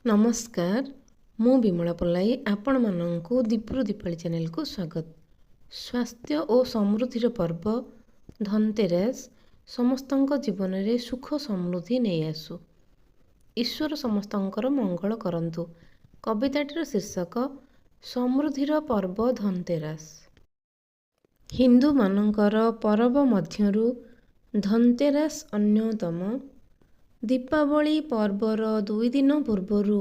ନମସ୍କାର, ମୁଁ ବିମଳା ପଲାଇ, ଆପଣମାନଙ୍କୁ ଦୀପରୁ ଦୀପାଳି ଚ୍ୟାନେଲକୁ ସ୍ୱାଗତ। ସ୍ୱାସ୍ଥ୍ୟ ଓ ସମୃଦ୍ଧିର ପର୍ବ ଧନତେରସ ସମସ୍ତଙ୍କ ଜୀବନରେ ସୁଖ ସମୃଦ୍ଧି ନେଇ ଆସୁ। ଈଶ୍ୱର ସମସ୍ତଙ୍କର ମଙ୍ଗଳ କରନ୍ତୁ। କବିତାଟିର ଶୀର୍ଷକ ସମୃଦ୍ଧିର ପର୍ବ ଧନତେରସ। ହିନ୍ଦୁମାନଙ୍କର ପରବ ମଧ୍ୟରୁ ଧନତେରସ ଅନ୍ୟତମ। ଦୀପାବଳି ପର୍ବର 2 ଦିନ ପୂର୍ବରୁ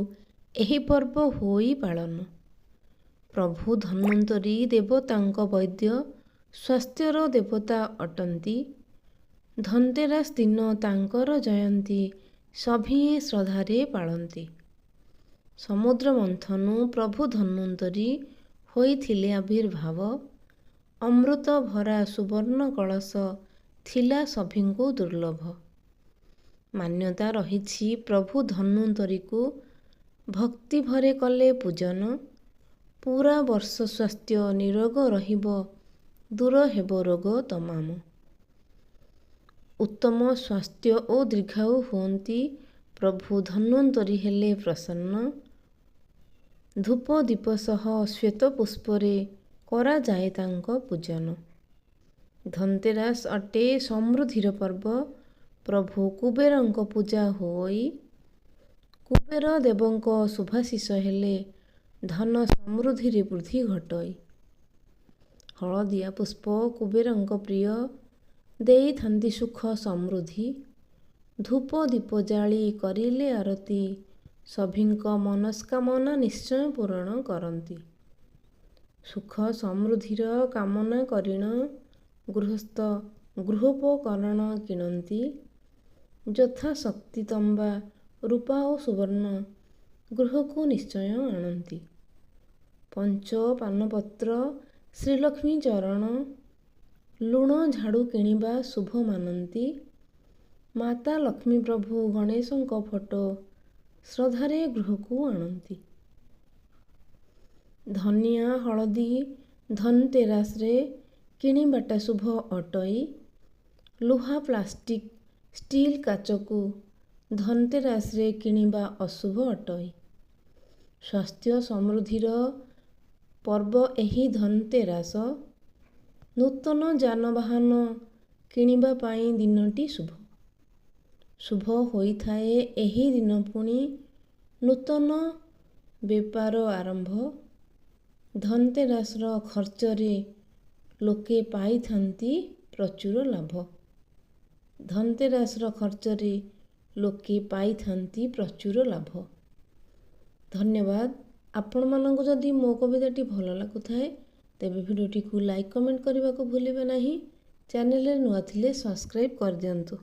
ଏହି ପର୍ବ ହୋଇ ପାଳନ। ପ୍ରଭୁ ଧନ୍ୱନ୍ତରୀ ଦେବତାଙ୍କ ବୈଦ୍ୟ, ସ୍ୱାସ୍ଥ୍ୟର ଦେବତା ଅଟନ୍ତି। ଧନତେରସ ଦିନ ତାଙ୍କର ଜୟନ୍ତୀ ସଭିଏଁ ଶ୍ରଦ୍ଧାରେ ପାଳନ୍ତି। ସମୁଦ୍ର ମନ୍ଥନୁ ପ୍ରଭୁ ଧନ୍ୱନ୍ତରୀ ହୋଇଥିଲେ ଆବିର୍ଭାବ। ଅମୃତ ଭରା ସୁବର୍ଣ୍ଣ କଳସ ଥିଲା ସଭିଙ୍କୁ ଦୁର୍ଲଭ। ମାନ୍ୟତା ରହିଛି ପ୍ରଭୁ ଧନ୍ୱନ୍ତରୀକୁ ଭକ୍ତି ଭରେ କଲେ ପୂଜନ, ପୁରା ବର୍ଷ ସ୍ୱାସ୍ଥ୍ୟ ନିରୋଗ ରହିବ, ଦୂର ହେବ ରୋଗ ତମାମ। ଉତ୍ତମ ସ୍ୱାସ୍ଥ୍ୟ ଓ ଦୀର୍ଘାୟୁ ହୁଅନ୍ତି ପ୍ରଭୁ ଧନ୍ୱନ୍ତରୀ ହେଲେ ପ୍ରସନ୍ନ। ଧୂପ ଦୀପ ସହ ଶ୍ୱେତ ପୁଷ୍ପରେ କରାଯାଏ ତାଙ୍କ ପୂଜନ। ଧନତେରସ ଅଟେ ସମୃଦ୍ଧିର ପର୍ବ। ପ୍ରଭୁ କୁବେରଙ୍କ ପୂଜା ହୋଇ କୁବେର ଦେବଙ୍କ ଶୁଭାଶିଷ ହେଲେ ଧନ ସମୃଦ୍ଧିରେ ବୃଦ୍ଧି ଘଟଇ। ହଳଦିଆ ପୁଷ୍ପ କୁବେରଙ୍କ ପ୍ରିୟ, ଦେଇଥାନ୍ତି ସୁଖ ସମୃଦ୍ଧି। ଧୂପ ଦୀପ ଜାଳି କରିଲେ ଆରତି, ସଭିଙ୍କ ମନସ୍କାମନା ନିଶ୍ଚୟ ପୂରଣ କରନ୍ତି। ସୁଖ ସମୃଦ୍ଧିର କାମନା କରିଣ ଗୃହସ୍ଥ ଗୃହୋପକରଣ କିଣନ୍ତି। ଯଥାଶକ୍ତି ତମ୍ବା, ରୂପା ଓ ସୁବର୍ଣ୍ଣ ଗୃହକୁ ନିଶ୍ଚୟ ଆଣନ୍ତି। ପଞ୍ଚ ପାନପତ୍ର, ଶ୍ରୀଲକ୍ଷ୍ମୀ ଚରଣ, ଲୁଣ ଝାଡ଼ୁ କିଣିବା ଶୁଭ ମାନନ୍ତି। ମାତା ଲକ୍ଷ୍ମୀ ପ୍ରଭୁ ଗଣେଶଙ୍କ ଫଟୋ ଶ୍ରଦ୍ଧାରେ ଗୃହକୁ ଆଣନ୍ତି। ଧନିଆ ହଳଦୀ ଧନତେରସରେ କିଣିବାଟା ଶୁଭ ଅଟଇ। ଲୁହା, ପ୍ଲାଷ୍ଟିକ, ଷ୍ଟିଲ, କାଚକୁ ଧନତେରସରେ କିଣିବା ଅଶୁଭ ଅଟଇ। ସ୍ୱାସ୍ଥ୍ୟ ସମୃଦ୍ଧିର ପର୍ବ ଏହି ଧନତେରସ। ନୂତନ ଯାନବାହନ କିଣିବା ପାଇଁ ଦିନଟି ଶୁଭ। ଶୁଭ ହୋଇଥାଏ ଏହି ଦିନ ପୁଣି ନୂତନ ବେପାର ଆରମ୍ଭ। ଧନତେରସର ଖର୍ଚ୍ଚରେ ଲୋକେ ପାଇଥାନ୍ତି ପ୍ରଚୁର ଲାଭ। ଧନତେରସର ଖର୍ଚ୍ଚରେ ଲୋକେ ପାଇଥାନ୍ତି ପ୍ରଚୁର ଲାଭ। ଧନ୍ୟବାଦ। ଆପଣମାନଙ୍କୁ ଯଦି ମୋ କବିତାଟି ଭଲ ଲାଗୁଥାଏ ତେବେ ଭିଡ଼ିଓଟିକୁ ଲାଇକ୍, କମେଣ୍ଟ କରିବାକୁ ଭୁଲିବେ ନାହିଁ। ଚ୍ୟାନେଲରେ ନୂଆ ଥିଲେ ସବସ୍କ୍ରାଇବ୍ କରିଦିଅନ୍ତୁ।